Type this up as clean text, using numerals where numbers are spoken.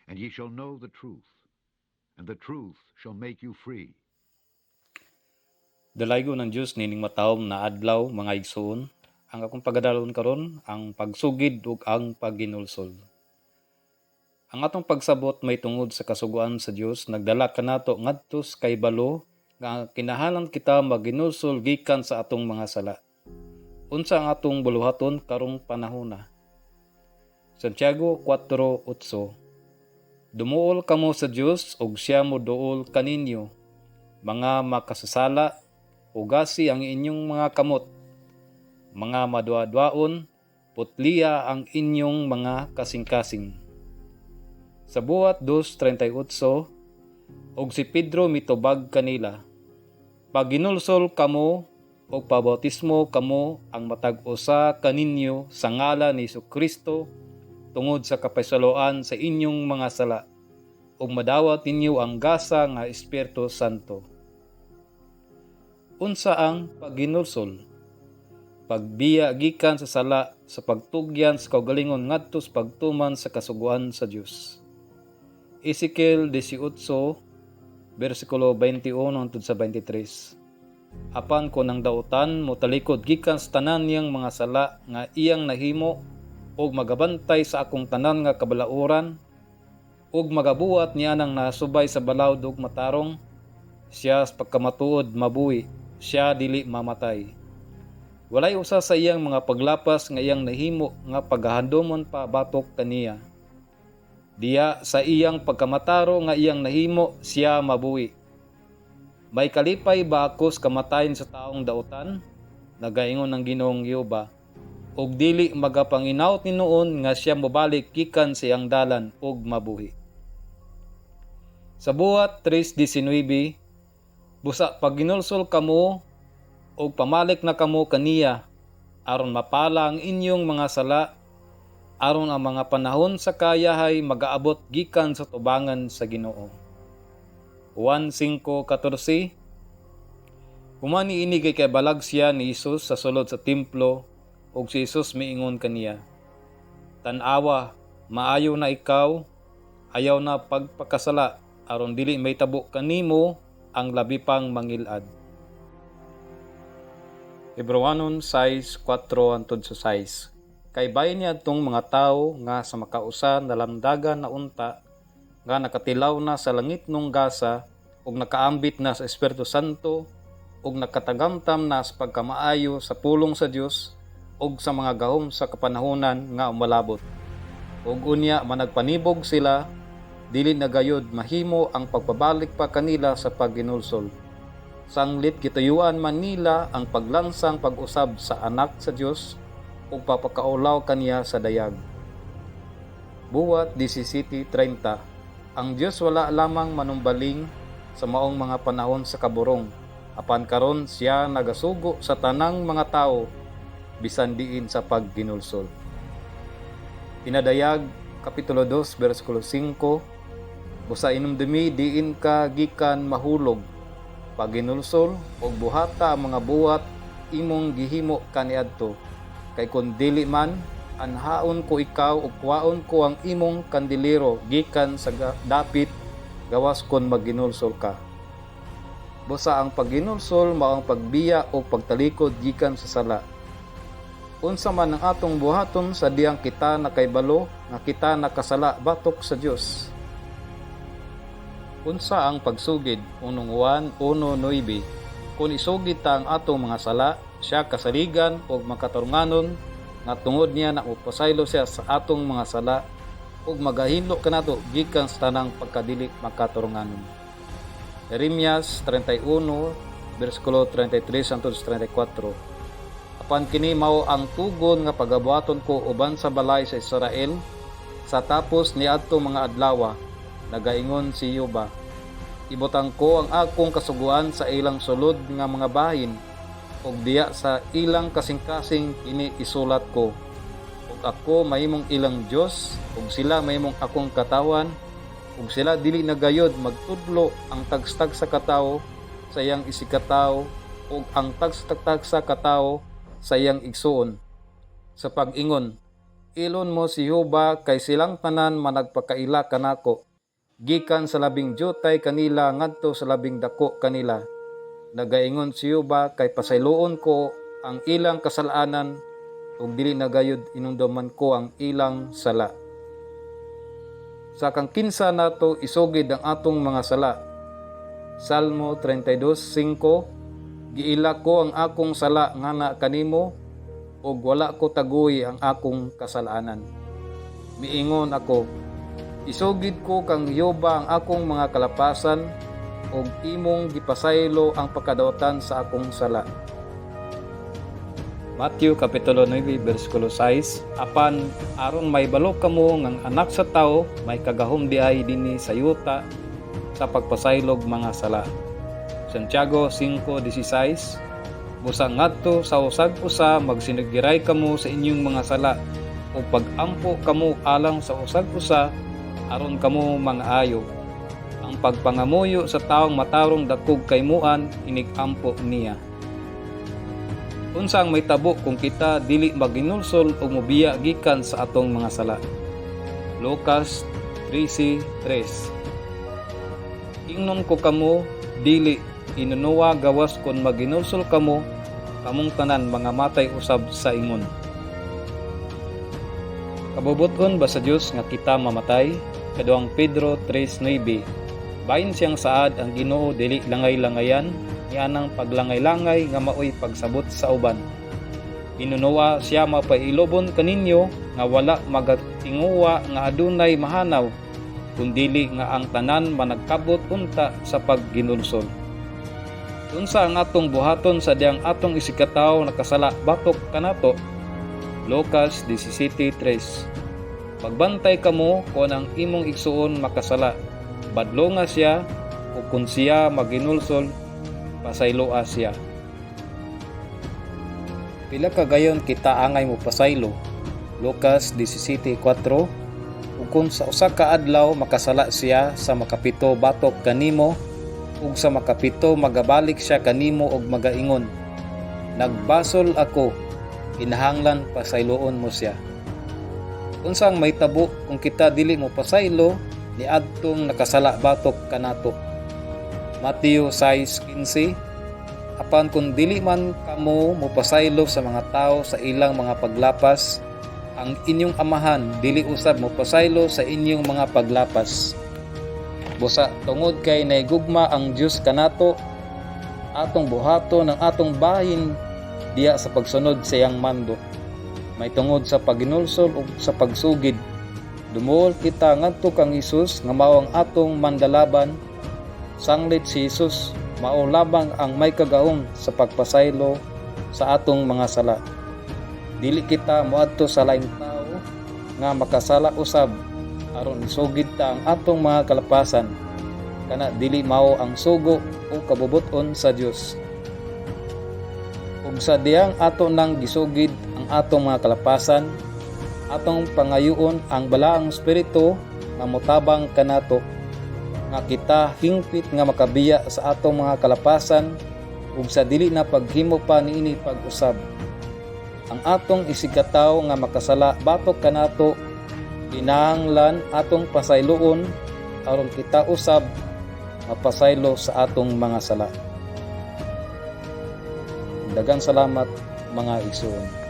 And ye shall know the truth, and the truth shall make you free. Dalaygon ang Dios nining matawom na adlaw, mga igsoon. Ang akong pagadalon karon, ang pagsugid ug ang pagginulsol. Ang atong pagsabot may tungod sa kasuguan sa Dios nagdala kanato ngadto sa kahibalo nga kinahanglan kita magginulsol gikan sa atong mga sala. Unsa ang atong buluhaton karong panahona? Santiago 4:8. Dumuol kamo sa Dios ug siya moduol kaninyo. Mga makasasala, hugasi ang inyong mga kamot. Mga maduadwaon, putlia ang inyong mga kasing-kasing. Sa Buhat 2:38, ug si Pedro mitubag kanila, "Pagginulsol kamo ug pabautismo kamo ang matag usa kaninyo sa ngalan ni Kristo tungod sa kapasayloan sa inyong mga sala, ug madawat ninyo ang gasa nga Espiritu Santo." Unsa ang pagginulsol? Pagbiya gikan sa sala sa pagtugyan sa kaugalingon ngadto sa pagtuman sa kasuguan sa Dios. Ezekiel 18 bersikulo 21 hangtod sa 23. Apan kon ang dautan motalikod gikan sa tanan niyang mga sala nga iyang nahimo ug magabantay sa akong tanan nga kabalaoran ug magabuhat niya nang nasubay sa balaod ug matarong, siya sa pagkamatuod mabuhi, siya dili mamatay. Walay usa sa iyang mga paglapas nga iyang nahimo nga pagahandomon pa batok kaniya. Diya sa iyang pagkamataro nga iyang nahimo, siya mabuhi. May kalipay ba ako sa kamatayon sa taong dautan? Nagaingon ang Ginoong Jehova. Ug dili magapanginaot hinuon nga siya mobalik gikan sa iyang dalan ug mabuhi. Sa Buhat 3:19, busa pagginulsol kamo ug pamalik na kamo kaniya aron mapala ang inyong mga sala, aron ang mga panahon sa kayahay magaabot gikan sa tubangan sa Ginoo. Juan 5:14. Human niini kay kabalag siya ni Hesus sa sulod sa templo, ug si Hesus miingon kaniya, "Tan-awa, maayo na ikaw, ayaw na pagpakasala aron dili mahitabo kanimo ang labi pang mangilad." Hebrewanon 6:4 hangtod sa 6. Kay bahin niadtong mga tawo nga sa makausa nalamdagan na unta, nga nakatilaw na sa langitnong gasa ug nakaambit na sa Espiritu Santo ug nakatagamtam na sa pagkamaayo sa pulong sa Dios ug sa mga gahom sa kapanahonan nga umalabot. Ug unya managpanibog sila, dili na gayud mahimo ang pagpabalik pa kanila sa pagginulsol. Sanglit gituyuan man nila ang paglansang pag-usab sa Anak sa Dios ug pagpakaulaw kaniya sa dayag. Buhat 17:30. Ang Dios wala lamang manumbaling sa maong mga panahon sa kaburong, apan karon siya nagasugo sa tanang mga tawo bisan diin sa pagginulsol. Pinadayag kapitulo 2 bersikulo 5. Busa inumdumi diin ka gikan mahulog, pagginulsol ug buhata ang mga buhat imong gihimo kaniadto, kay kun dili man, anhaon ko ikaw ug kuwaon ko ang imong kandilero gikan sa dapit gawas kon magginulsol ka. Busa ang pagginulsol mao ang pagbiya o pagtalikod gikan sa sala. Unsa man ang atong buhaton sa diyang kita nakaybalo nga kita nakasala batok sa Dios? Unsa ang pagsugid? Unong Juan 1:9. Kung isugid ta ang atong mga sala, siya kasaligan ug makatarunganon nga tungod niya na mopasaylo siya sa atong mga sala ug magahinlo kanato gikan sa tanang pagkadili makatarunganon. Jeremias 31 bersikulo 33 hangtod sa 34. Apan kini mao ang tugon nga pagabuhaton ko uban sa balay sa Israel sa tapos niadto mga adlawa, nagaingon si Jehova. Ibutang ko ang akong kasuguan sa ilang sulod nga mga bahin ug diya sa ilang kasing-kasing kini isulat ko. Ug ako mahimong ilang Dios ug sila mahimong akong katawhan, ug sila dili na gayod magtudlo ang tagsa-tagsa ka tawo sa iyang isigkatawo ug ang tagsa-tagsa ka tawo sa iyang igsuon sa pag-ingon, Ilon mo si Jehova kay silang tanan managpakaila kanako, gikan sa labing dyutay kanila ngadto sa labing dako kanila. Nagaingon si Jehova kay pasayloon ko ang ilang kasalanan ug dili na gayud inumduman ko ang ilang sala. Sa kang kinsa nato isugid ang atong mga sala? Salmo 32:5: Giila ko ang akong sala ngana kanimo ug wala ko taguy ang akong kasalanan. Miingon ako, "Isugid ko kang Jehova ang akong mga kalapasan," ug imong gipasaylo ang pagkadawatan sa akong sala. Matthew Kapitulo 9 versikulo 6: Apan aron mahibalo kamo ngang Anak sa Tawo may kagahom diay dinhi sa yuta sa pagpasaylog mga sala. Santiago 5:16: Busa ngadto sa usag usa magsinugiray kamo sa inyong mga sala ug pag-ampo kamo alang sa usag usa aron kamo mangaayo. Ang pagpangamuyo sa taong matarong dakog kaimuan inig-ampo niya. Unsa ang mahitabo kung kita dili maginulsol o mobiya gikan sa atong mga sala? Lucas 13:3: Ingnon ko kamo, dili inunuwa, gawas kon maginulsol kamo, kamong tanan mangamatay usab sa ingon. Kabubut-on ba sa Dios nga kita mamatay? Kaduhang Pedro 3:9: Bahin siyang saad ang Ginoo dili langay-langayan nianang paglangay-langay nga maoy pagsabot sa uban. Inunuwa siya mapailobon kaninyo nga wala magatinguwa nga adunay mahanaw kun dili nga ang tanan managkabot unta sa pagginulsol. Unsa ang atong buhaton sa diyang atong isigkatawo nakasala batok kanato? Lucas 17:3: Magbantay kamo kon ang imong igsuon makasala. Badlonga siya, ug kung siya maginulsol, pasayloa siya. Pila ka gayon kita angay mo pasaylo? Lucas 17:4: Ug kung sa usa ka adlaw makasala siya sa 7 batok kanimo ug sa 7 magabalik siya kanimo og magaingon, "Nagbasol ako," kinahanglan pasayloon mo siya. Unsa ang mahitabo kung kita dili mo pasaylo ni adtong nakasala batok kanato? Mateo 6:15: Apan kung dili man kamo mopasaylo sa mga tao sa ilang mga paglapas, ang inyong Amahan dili usab mopasaylo sa inyong mga paglapas. Busa tungod kay naigugma ang Dios kanato, atong buhaton ang atong bahin diya sa pagsunod sa iyang mando. May tungod sa pagginulsol ug sa pagsugid, dumuol kita ngadto kang Hesus nga mao ang atong mandalaban. Sanglit si Hesus mao lamang ang may kagahom sa pagpasaylo sa atong mga sala. Dili kita moadto sa laing tawo nga makasala usab aron isugid ta ang atong mga kalapasan. Kana dili mao ang sugo o kabubut-on sa Dios. Ug sa diyang ato nang gisugid ang atong mga kalapasan, atong pangayoon ang Balaang Espiritu nga motabang kanato nga kita hingpit nga makabiya sa atong mga kalapasan ug sa dili na paghimo pa niini pag-usab. Ang atong isigkatawo nga makasala batok kanato, kinahanglan atong pasayloon aron kita usab mapasaylo sa atong mga sala. Daghang salamat, mga igsoon.